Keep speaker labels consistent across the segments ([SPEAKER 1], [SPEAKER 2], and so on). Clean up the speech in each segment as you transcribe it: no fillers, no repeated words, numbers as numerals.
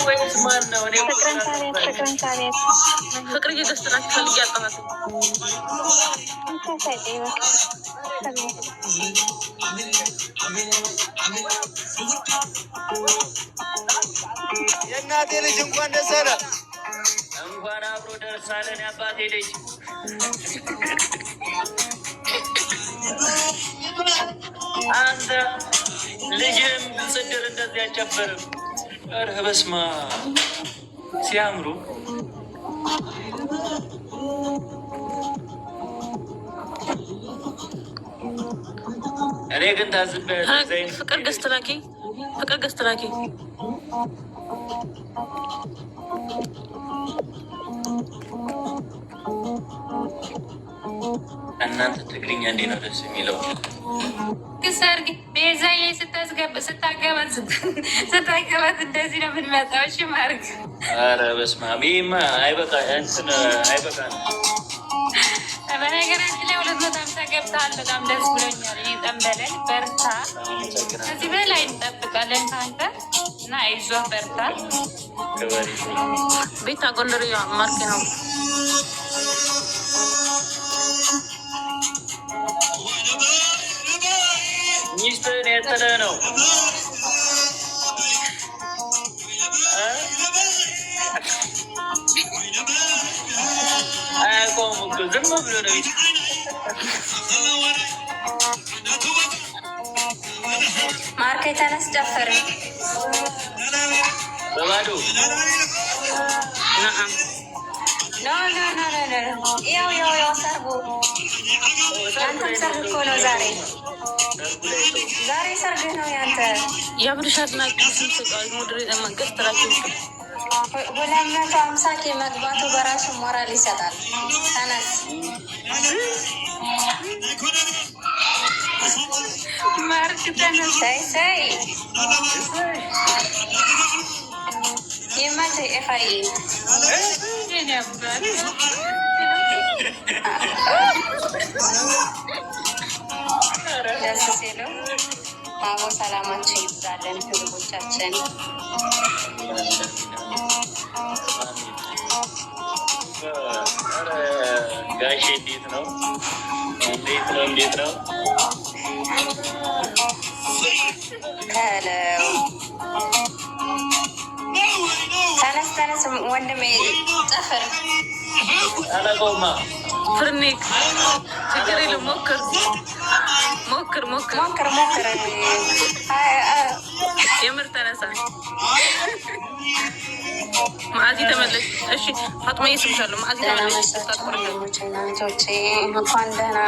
[SPEAKER 1] ወይስ ማን ነው? እኔ
[SPEAKER 2] ፍቅርን ሳቢያት፣ ፍቅርን ሳቢያት።
[SPEAKER 3] ፍቅር እየገዝተናት ፈልጌ አጣኋት።
[SPEAKER 2] ተሰጪ በቃ።
[SPEAKER 4] የእናቴ ልጅ እንኳን ደስ አለህ።
[SPEAKER 1] እንኳን አብሮ ደርሳለን የአባቴ ልጅ። አንተ ልጅህም ስድር እንደዚህ አይጨፍርም። ኧረ በስመ አብ ሲያምሩ። እኔ ግን ታዝቤያለሁ። ዘይን
[SPEAKER 3] ፍቅር guest ላኪ፣ ፍቅር guest ላኪ።
[SPEAKER 1] እናንተ ትግርኛ እንዴት ነው ደስ የሚለው?
[SPEAKER 5] ሰርግ ቤዛዬ ስታገባት እንደዚህ ነው የምንመጣው። እሺ ማርክ።
[SPEAKER 1] ኧረ በስመ አብ፣ ይሄማ አይበቃ እንትን አይበቃ ነው።
[SPEAKER 5] በነገራችን ላይ 250 ገብተሃል። በጣም ደስ ብሎኛል። እኔ ጠንበለን በርታ፣ ከዚህ በላይ እንጠብቃለን ከአንተ እና አይዞህ በርታ።
[SPEAKER 1] ክበር።
[SPEAKER 3] ቤታ ጎንደር ማርኬ ነው።
[SPEAKER 1] ሚስትህን የጥለህ ነው እ? አያውቀውም እኮ ዝም ብሎ ነው።
[SPEAKER 2] ማርኬ ተነስ፣ ጨፍር።
[SPEAKER 1] በባዶ
[SPEAKER 3] ነዓም።
[SPEAKER 2] No, no, no, no, no። ያው ያው ያው ሰርጉ፣ ያንተም ሰርግ እኮ ነው ዛሬ። ዛሬ ሰርግህ ነው ያንተ።
[SPEAKER 3] የአብርሽ አድናቂ ስም ስጠው። ሞድሬ guest ላኪ።
[SPEAKER 2] 250 K መግባቱ በራሱ ሞራል ይሰጣል። ተነስ።
[SPEAKER 5] ማርክ ተነስ።
[SPEAKER 2] ሰይ ሰይ፣ ይመችህ ኤፋዬ።
[SPEAKER 5] የኔ አባት።
[SPEAKER 2] ደስ ሲሉ። አቦ ሰላማችሁ ይብዛልን ህዝቦቻችን።
[SPEAKER 1] ኧረ ጋሼ እንዴት ነው? እንዴት ነው? እንዴት ነው?
[SPEAKER 2] ከለው ተነስ ተነስ ወንድሜ ጨፍር።
[SPEAKER 1] አላውቀውማ።
[SPEAKER 3] ፍርኔክ ችግር የለም፣ ሞክር ሞክር ሞክር።
[SPEAKER 2] ሞክር ሞክር።
[SPEAKER 3] የምር ተነሳ። ማአዚ ተመለሽ። እሺ ፋጥማ እየስምሻለሁ። ማአዚ
[SPEAKER 2] ደህና
[SPEAKER 3] ተመለሽ።
[SPEAKER 2] መሻችሁ ወንድሞቼ እና እህቶቼ፣ እንኳን ደህና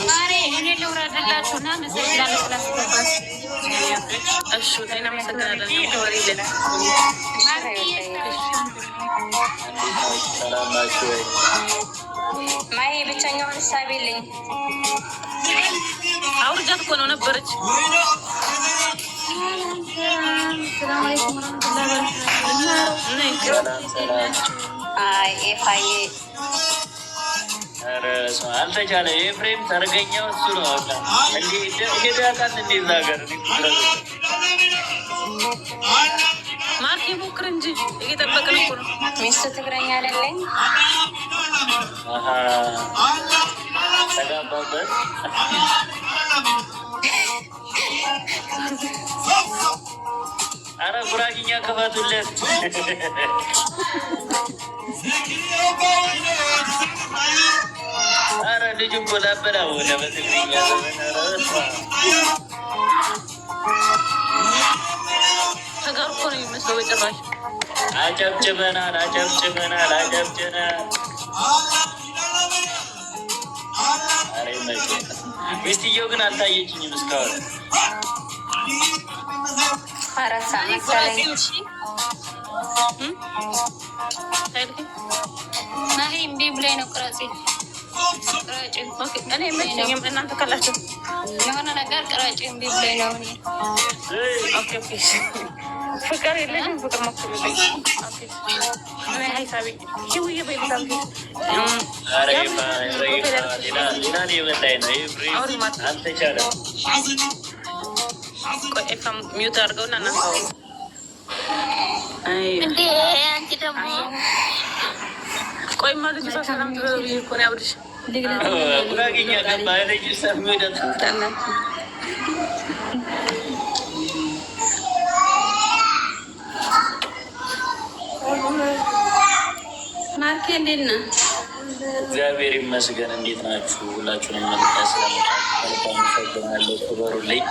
[SPEAKER 5] ማሬ እኔ ልውረድላችሁ እና መሰግናለሁ ስላስገባችሁ።
[SPEAKER 3] እሺ እናመሰግናለን። ክበሪልን።
[SPEAKER 1] ሰላም ናችሁ ወይ?
[SPEAKER 2] ማሄ ብቸኛውን ሳቢልኝ።
[SPEAKER 3] አውርጃት እኮ ነው ነበረች።
[SPEAKER 5] ሰላም አለይኩም ወረህመቱላሂ ወበረካቱህ።
[SPEAKER 3] ነይ።
[SPEAKER 1] ሰላም ሰላም።
[SPEAKER 2] አይ ኤፋዬ።
[SPEAKER 1] ኧረ በስመ አብ አልተቻለ። ኤፍሬም ሰርገኛው እሱ ነው። በቃ እንዴ ሄዶ ያውቃል እንዴ እዛ ሀገር? እኔ እኮ ግራ ገባኝ።
[SPEAKER 3] ማርኬ ሞክር እንጂ እየጠበቅን እኮ ነው።
[SPEAKER 2] ሚስቱ ትግረኛ አይደለኝ።
[SPEAKER 1] አሀ ተጋባበት። አረ ጉራግኛ ክፈቱለት። አረ ልጁ እኮ ላበላ ሆነ በትግርኛ ዘመን። ኧረ በስመ አብ።
[SPEAKER 3] ተጋሩ እኮ ነው የሚመስለው በጭራሽ።
[SPEAKER 1] አጨብጭበናል፣ አጨብጭበናል፣ አጨብጭበናል። ኧረ ይመችህ። ሚስትየው ግን አልታየችኝም እስካሁን።
[SPEAKER 2] 4 ሰዓት መሰለኝ።
[SPEAKER 5] ማሂ እምቢ ብላኝ ነው። ቅረጺ ቅረጪ።
[SPEAKER 3] Okay፣ እኔ መቸኝም እናንተ ካላችሁ።
[SPEAKER 5] የሆነ ነገር ቅረጪ እምቢ ብላኝ ነው እኔ።
[SPEAKER 3] Okay፣ ፍቅር የለሽም? ፍቅር ሞክሪልኝ። Okay፣ እኔ ሂሳቤ ሂውዬ በይ በጣም።
[SPEAKER 1] ኧረ ይፋ፣ ኧረ ይፋ፣ ሌላ ሌላ level ላይ ነው ኤፍሬም፣ አልተቻለም።
[SPEAKER 3] ቆይ ኤፋ mute አድርገውና እናንተ አውሩ። አይ
[SPEAKER 5] እንዴ።
[SPEAKER 6] ደግሞ
[SPEAKER 3] ቆይማ ልጅቷ ሰላም ትበለው ብዬ እኮ ነው ያብልሽ።
[SPEAKER 1] ጉራጌኛ ገባ ልጅ ሰሚደት።
[SPEAKER 5] ማርኬ እንዴት ነህ?
[SPEAKER 1] እግዚአብሔር ይመስገን። እንዴት ናችሁ? ሁላችሁንም መልካ ስለመጣችሁ አመሰግናለሁ። ክበሩልኝ።